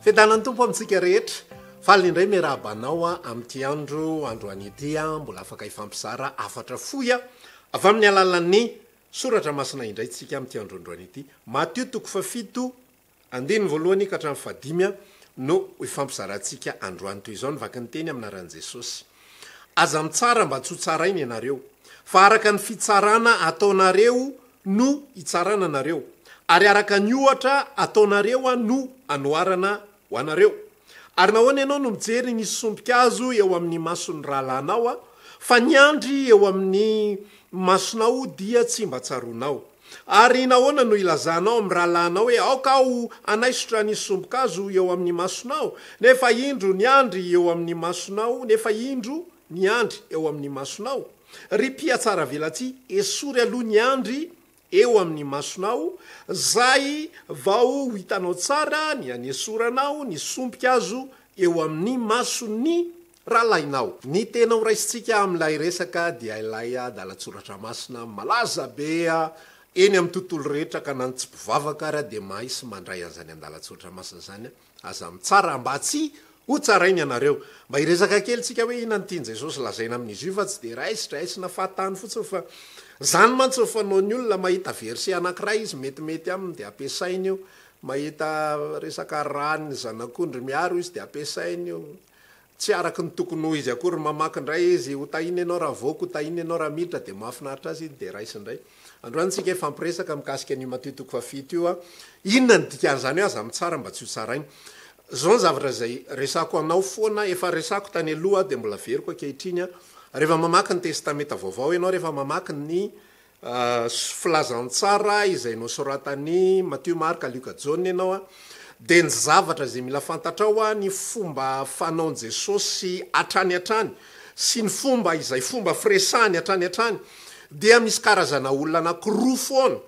Fiadanan'ny Tompo amintsika rehetra. Faly indray miarahaba anao amin'ity andro androany ity mbola afaka hifampizara hafatra fohy avy amin'ny alalan'ny soratra masina indray tsika amin'ity andro androany ity. Matio toko fahafito andininy voalohany ka hatramin'ny fahadimy no hifampizarantsika androany. Toy izao ny vakin'ny teny amin'ny anaran'i Jesosy. Aza mitsara mba tsy ho tsaraina ianareo, fa araka ny fitsarana ataonareo no hitsarana anareo, ary araka ny ohatra ataonareo no anoharana ho anareo. Ary nahoana ianao no mijery ny sombin-kazo eo amin'ny mason'ny rahalahinao, fa ny andry eo amin'ny masonao dia tsy mba tsaroanao? Ary nahoana no ilazanao amin'ny rahalahinao hoe, Aoka aho hanaisotra ny sombin-kazo eo amin'ny masonao, nefa indro ny andry eo amin'ny masonao, nefa indro ny andry eo amin'ny masonao? Ry mpihatsaravelatsihy, esory aloha ny andry eo amin'ny masonao, zay vao ho hitanao tsara ny hanesoranao ny sombin-kazo eo amin'ny mason'ny rahalahinao. Ny tena ho raisintsika amin'ilay resaka dia ilay adalan-tsoratra masina malaza be eny amin'ny tontolo rehetra ka na ny tsy mpivavaka ary dia mahay sy mandray an'izany andalan-tsoratra masina izany. Aza mitsara mba tsy ho tsaraina ianareo. Mba hiresaka kely tsika hoe inona no tian'i Jesosy lazaina amin'izy io fa tsy dia raisidraisina fahatany fotsiny fa zany mantsy ny fanaon'ny olona mahita verset anankiray izy metimety aminy dia ampiasainy io, mahita resaka ràn'ny zanak'ondry miaro izy dia ampiasainy io. Tsy araka ny tokony ho izy akory, mamaky indray izy, ho tahiana ianao raha avoaka, ho tahiana ianao raha miditra, dia mahafinaritra azy iny dia raisiny indray. Androany tsika hifampiresaka mikasika an'io Matio toko fahafito io a. Inona ny dikan'izany hoe aza mitsara mba tsy ho tsaraina? Izao ny zavatra izay resako anao foana, efa resako tany aloha dia mbola averiko ankehitriny a. Rehefa mamaky ny Testamenta Vaovao ianao, rehefa mamaky ny Filazantsara izay nosoratan'i Matio, Marka, Lioka, Jaona ianao a, dia ny zavatra izay mila fantatrao a, ny fomba fanaon'i Jesosy hatrany hatrany sy ny fomba izay fomba firesahany hatrany hatrany dia misy karazana olona anankiroa foana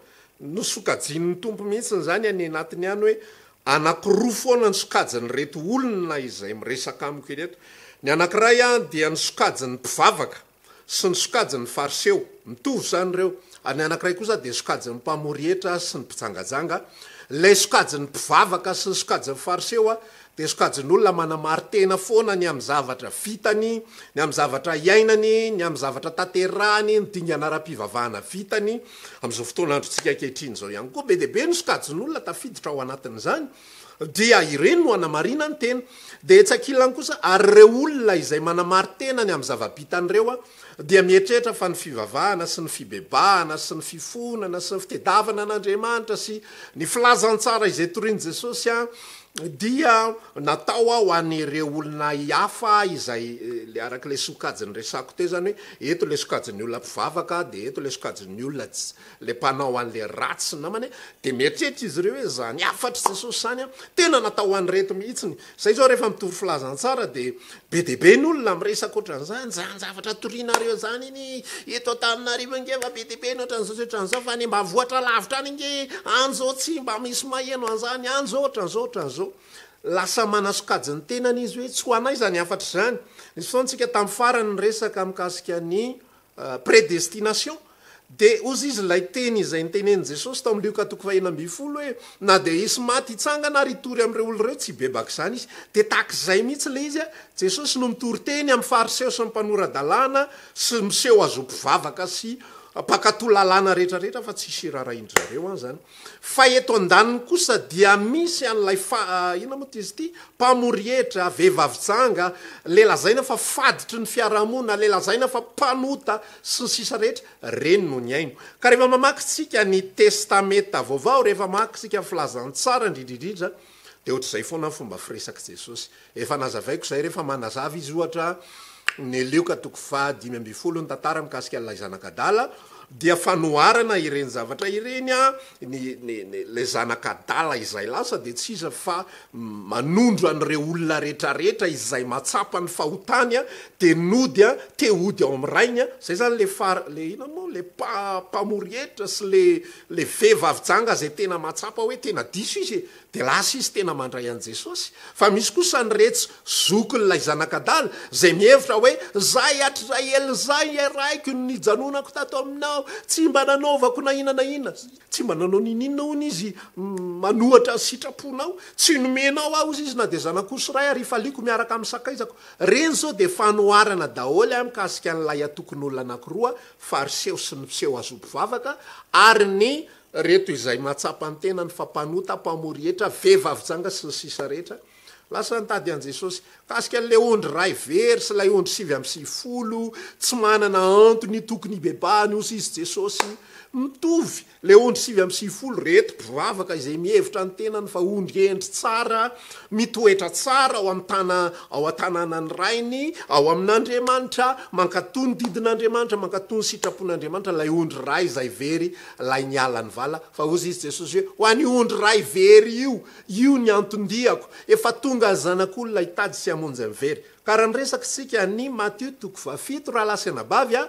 nosokajian'ny Tompo mihitsy izany any anatiny any hoe anankiroa foana ny sokajin'ireto olona izay miresaka amiko ireto. Ny anankiray dia ny sokajin'ny mpivavaka sy ny sokajin'ny Fariseo. Mitovy izany ireo. Ary ny anankiray kosa dia sokajin'ny mpamory hetra sy ny mpijangajanga. Ilay sokajin'ny mpivavaka sy ny sokajin'ny Fariseo dia sokajin'olona manamari-tena foana ny amin'ny zavatra vitany, ny amin'ny zavatra iainany, ny amin'ny zavatra tanterahany, ny dingana ara-pivavahana vitany. Amin'izao fotoan'androntsika ankehitriny izao ihany koa, be dia be ny sokajin'olona tafiditra ao anatin'izany. Dia ireny no anamarina ny tena. Dia etsy ankilany kosa, ary ireo olona izay manamari-tena ny amin'ny zava-bitany ireo dia mieritreritra fa ny fivavahana sy ny fibebahana sy ny fifonana sy ny fitedavana an'Andriamanitra sy ny filazantsara izay torian'i Jesosy dia natao ho an'ireo olona hafa izay le araka ilay sokajy niresako teo izany hoe eto ilay sokajin'ny olona mpivavaka dia eto ilay sokajin'ny olona ilay mpanao an'ilay ratsy sy ny namany dia mieritreritra izy ireo hoe izany hafatr'i Jesosy izany tena natao ho an'ireto mihitsiny. Izay izao rehefa mitory filazantsara dia be dia be ny olona miresaka ohatran'izany, izany zavatra torianareo izany iny eto Antananarivo ange fa be dia be ny ohatran'izao sy ohatran'izao fa any ambanivohitra lavitra any ange any izao tsy mba misy maheno an'izany, any izao ohatran'izao ohatran'izao. Lasa manasokajy ny tenany izy hoe tsy ho anay izany hafatra izany. Nisy fotoana tsika tamin'ny farany niresaka mikasika ny Prédestination, dia hozy izy ilay teny izay notenenin'i Jesosy tao amin'ny Lioka toko fahenina ambin'ny folo hoe, na dia hisy maty hitsangana ary hitory amin'ireo olona ireo, tsy hibebaka izany izy. Dia tahaka izay mihitsy ilay izy, Jesosy no mitory teny amin'ny Fariseo sy ny mpanora-dalàna sy miseho azy ho mpivavaka sy mpankatò lalàna rehetra rehetra fa tsy hisy hiraharahin-dry zareo an izany. Fa eto andaniny kosa dia misy an'ilay fa, inona moa izy ity, mpamory hetra, vehivavy janga, le lazaina fa faditry ny fiarahamonina, le lazaina fa mpanota, sy ny sisa rehetra, reny no nihaino. Ka rehefa mamaky tsika ny Testamenta Vaovao, rehefa mamaky tsika ny Filazantsara indrindra indrindra, dia ohatr'izay foana ny fomba firesak'i Jesosy. Efa nazavaiko izay rehefa manazava izy ohatra ny Lioka toko faha 15 ny tantara mikasika an'ilay zanak'adala dia fanoharana ireny zavatra ireny an, ny ny ny ilay zanak'adala izay lasa dia tsy iza fa manondro an'ireo olona rehetrarehetra izay mahatsapa ny fahotany an, dia nody an, te hody ao amin'ny rainy an, izay zany le far le inona moa le mpa mpamory hetra sy le le vehivavy janga izay tena mahatsapa hoe tena diso izy e, Dia lasa izy tena mandray an'i Jesosy. Fa misy kosa ny retsy zokin'ilay zanak'adala izay mihevitra hoe, Zay hatrizay ela izay raiko no nijanonako tato aminao. aho, tsy mba nanaovako na inona na inona. Tsy mba nanao ninoninona hono izy manohatra ny sitraponao. Tsy nomenao aho hozy izy na dia zanak'osy iray ary hifaliako miaraka amin'ny sakaizako. Ireny izao dia fanoharana daholo an mikasika an'ilay antokon'olona anankiroa, Fariseo sy ny mpiseho azy ho mpivavaka, ary ny reto izay mahatsapa ny tenany fa mpanota, mpamory hetra, vehivavy janga sy ny sisa rehetra. Lasa nitady an'i Jesosy. Mikasika an'ilay ondry iray very sy ilay ondry 99 tsy manana antony tokony hibebahany hozy izy Jesosy. Mitovy ilay ondry 99 reto mpivavaka izay mihevitra ny tenany fa ondry hendry tsara, mitoetra tsara ao amin'ny tana ao an-tanànan'ny Rainy, ao amin'Andriamanitra, mankatò ny didin'Andriamanitra, mankatò ny sitrapon'Andriamanitra, ilay ondry iray izay very, ilay niala ny vala. Fa hozy izy Jesosy hoe, ho an'io ondry iray very io, Io ny anton-diako. Efa tonga ny Zanak'olona hitady sy hamonjy ny very. Ka raha niresaka isika ny Matio toko fahafito, rahalahy sy anabavy a,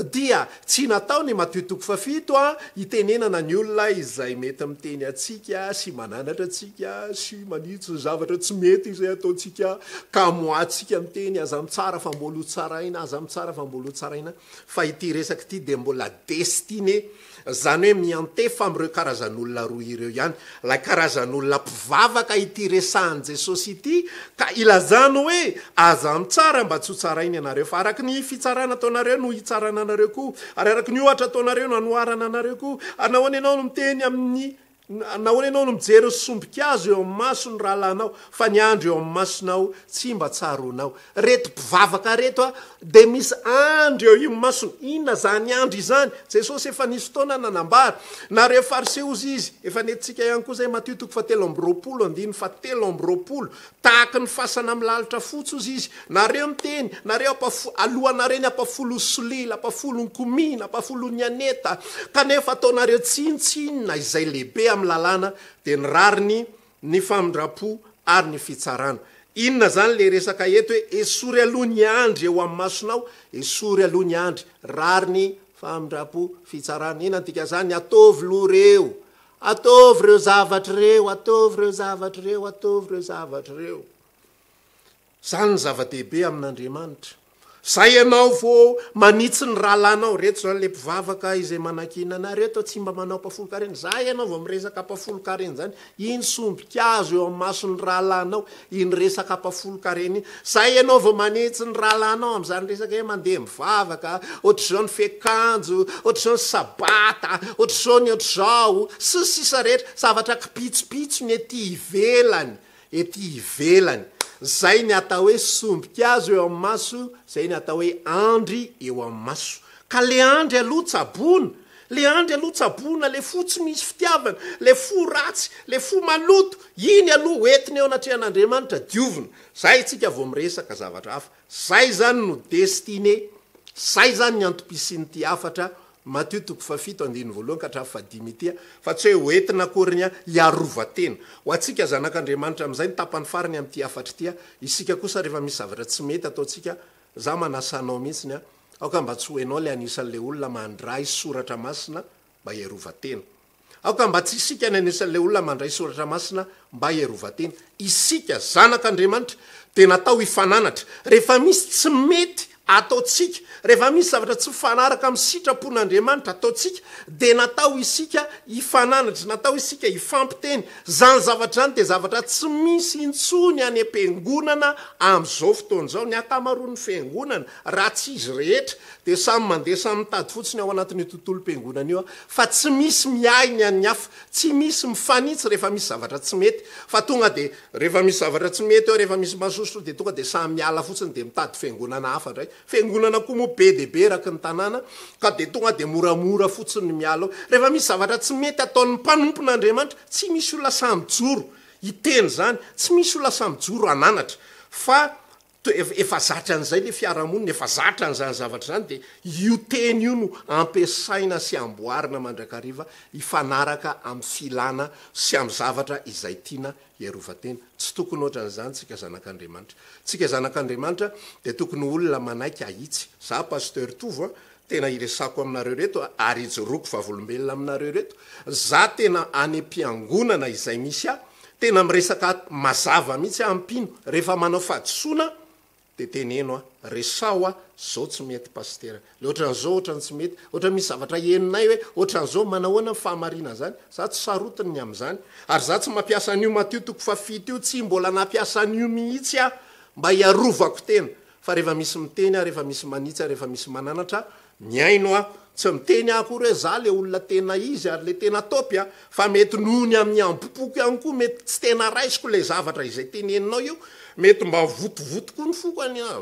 dia tsy natao ny Matio toko fahafito a, hitenenana ny olona izay mety miteny antsika sy mananatra antsika sy manitsy ny zavatra tsy mety izay ataontsika, ka amoahantsika miteny, aza mitsara fa mbola ho tsaraina, aza mitsara fa mbola ho tsaraina, fa ity resaka ity dia mbola destiné Izany hoe miantefa amin'ireo karazan'olona roa ireo ihany. Ilay karazan'olona mpivavaka ity resahan'i Jesosy ity, ka ilazany hoe, Aza mitsara mba tsy hotsaraina ianareo, fa araka ny fitsarana ataonareo no hitsarana anareo koa, ary araka ny ohatra ataonareo no hanoharana anareo koa. Ary nahoana ianao no miteny amin'ny Nahoana ianao no mijery ny sombin-kazo eo amin'ny mason'ny rahalahinao, fa ny andry eo amin'ny masonao tsy mba tsaroanao? Reto mpivavaka reto a, dia misy andry eo imasony. Inona izany andry izany? Jesosy efa nisy fotoana nanambara. Nareo Fariseo hozy Izy, efa nentintsika ihany koa izay, Matio toko fahatelo amby roapolo, andininy fahatelo amby roapolo, Tahaky ny fasana milalitra fotsy hozy Izy, nareo miteny, nareo ampafo, alohanareo ny ampafolon'ny solila, ampafolon'ny komina, ampafolon'ny aneta, kanefa ataonareo tsinontsinona izay lehibe amin'ny lalàna, dia ny rariny, ny famindram-po ary ny fitsarana. Inona izany ilay resaka eto hoe esory aloha ny andry eo amin'ny masonao, esory aloha ny andry, rariny, famindram-po, fitsarana. Inona ny dikan'izany? Ataovy loha ireo, ataovy ireo zavatra ireo, ataovy ireo zavatra ireo, ataovy ireo zavatra ireo. Izany no zava-dehibe amin'Andriamanitra. Zay ianao vao manitsy ny rahalahinao, reto zany le mpivavaka izay manakiana anareo to tsy mba manao ampafolon-karena, zay ianao vao miresaka ampafolon-karena zany, iny sombin-kazo eo amin'ny mason'ny rahalahinao, iny resaka ampafolon-karena iny, zay ianao vao manitsy ny rahalahinao amin'izany resaka hoe mandeha mivavaka, ohatr'izao ny fiakanjo, ohatr'izao ny sabata, ohatr'izao ny ohatr'izao, sy ny sisa rehetra, zavatra kipitsopitsony ety ivelany. ety ivelany. Zay ny atao hoe sombin-kazo eo amin'ny maso, zay ny atao hoe andry eo amin'ny maso. Ka le andry aloha tsaboina, le andry aloha tsaboina, le fo tsy misy fitiavana, le fo ratsy, le fo maloto, iny aloha hoentina eo anatrehan'Andriamanitra, diovina. Zay tsika vao miresaka zavatra hafa. Zay zany no destinée, zay zany ny antom-pisian'ity hafatra Matio toko fahafito andininy voalohany ka hatramin'ny fahadimy ity, fa tsy hoe hoentina akory ny hiarovan-tena. Ho antsika zanak'Andriamanitra amin'izay ny tapany farany amin'ity hafatra ity, isika kosa rehefa misy zavatra tsy mety ataontsika, za manasa anao mihitsiny, aoka mba tsy ho enao ilay anisan'ilay olona mandray soratra masina mba hiarovan-tena. Aoka mba tsy isika ny anisan'ilay olona mandray soratra masina mba hiarovan-tena. Isika, zanak'Andriamanitra, dia natao hifananatra. Rehefa misy tsy mety ataontsika, rehefa misy zavatra tsy mifanaraka amin'ny sitrapon'Andriamanitra ataontsika, dia natao isika hifananatra, natao isika hifampiteny. Izany zavatra izany dia zavatra tsy misy intsony any am-piangonana amin'izao fotoana izao. Ny ankamaroan'ny fiangonana, raha tsy izy rehetra, dia samy mandeha samy mitady fotsiny ao anatin'io tontolom-piangonana io fa tsy misy miahy ny an'ny hafa, tsy misy mifanitsy rehefa misy zavatra tsy mety fa tonga dia rehefa misy zavatra tsy mety eo, rehefa misy masosotra dia tonga dia samy miala fotsiny dia mitady fiangonana hafa indray. Fiangonana koa moa be dia be eraky ny tanàna ka dia tonga dia moramora fotsiny ny miala ao. Rehefa misy zavatra tsy mety ataon'ny mpanompon'Andriamanitra, tsy misy olona sahy mijoro hiteny izany, tsy misy olona sahy mijoro hananatra fa Efa zatra an'izay le fiarahamonina, efa zatra an'izany zavatra izany dia io teny io no ampiasaina sy amboarina mandrakariva hifanaraka amin'ny filana sy amin'ny zavatra izay tiana hiarovan-tena. Tsy tokony ohatran'izany tsika zanak'Andriamanitra. Tsika zanak'Andriamanitra dia tokony ho olona manaiky ahitsy. Za Pasteur Tovo a, tena iresako aminareo ireto ary ijoroako vavolombelona aminareo ireto, za tena any am-piangonana izay misy ahy, tena miresaka mazava mihitsy aho amin'ny mpino, rehefa manao fahadisoana Dia teneno aho, resaho aho, zao tsy mety Pasitera, le ohatran'izao ohatran'ny tsy mety, ohatran'ny misy zavatra henonay hoe ohatran'izao, manahoana ny fahamarinan'izany? Za tsy sarotiny ny amin'izany, ary za tsy mampiasa an'io Matio toko fahafito io, tsy mbola nampiasa an'io mihitsy aho mba hiarovako tena, fa rehefa misy miteny aho, rehefa misy manitsy aho, rehefa misy mananatra aho, mihaino aho, tsy miteny aho akory hoe za le olona tena izy ary le tena top a, fa mety noho ny amin'ny hambom-poko ihany koa mety tsy tena raisiko le zavatra izay teneninao io, mety mba votovoto koa ny foko any a,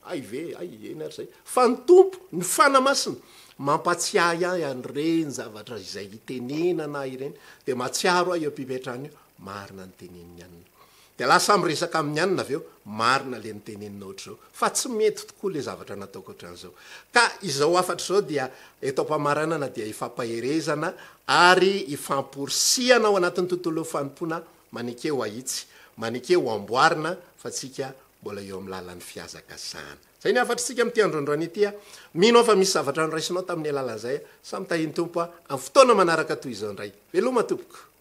hay ve, hay eny ary zay, fa ny Tompo, ny Fanahy Masina mampatsiahy ahy an'ireny zavatra izay itenenana ahy ireny, dia mahatsiaro aho eo am-pipetrahana eo, marina ny tenenin'i anona. Dia lasa miresaka amin'i anona avy eo, marina le noteneninao ohatr'izao, fa tsy mety tokoa le zavatra nataoko ohatran'izao. Ka izao hafatra izao dia eto am-pamaranana dia ifampaherezana ary ifamporisihana ao anatin'ny tontolon'ny fanompoana, maneke ho ahitsy, maneke ho amboarina fa tsika mbola eo amin'ny lalan'ny fihazakazahana. Izay ny hafatr'isika amin'ity androandroany ity a. Mino aho fa misy zavatra noraisinao tamin'ny alalan'izay a. Samy tahin'ny Tompo a, amin'ny fotoana manaraka toy izao indray. Veloma tompoko.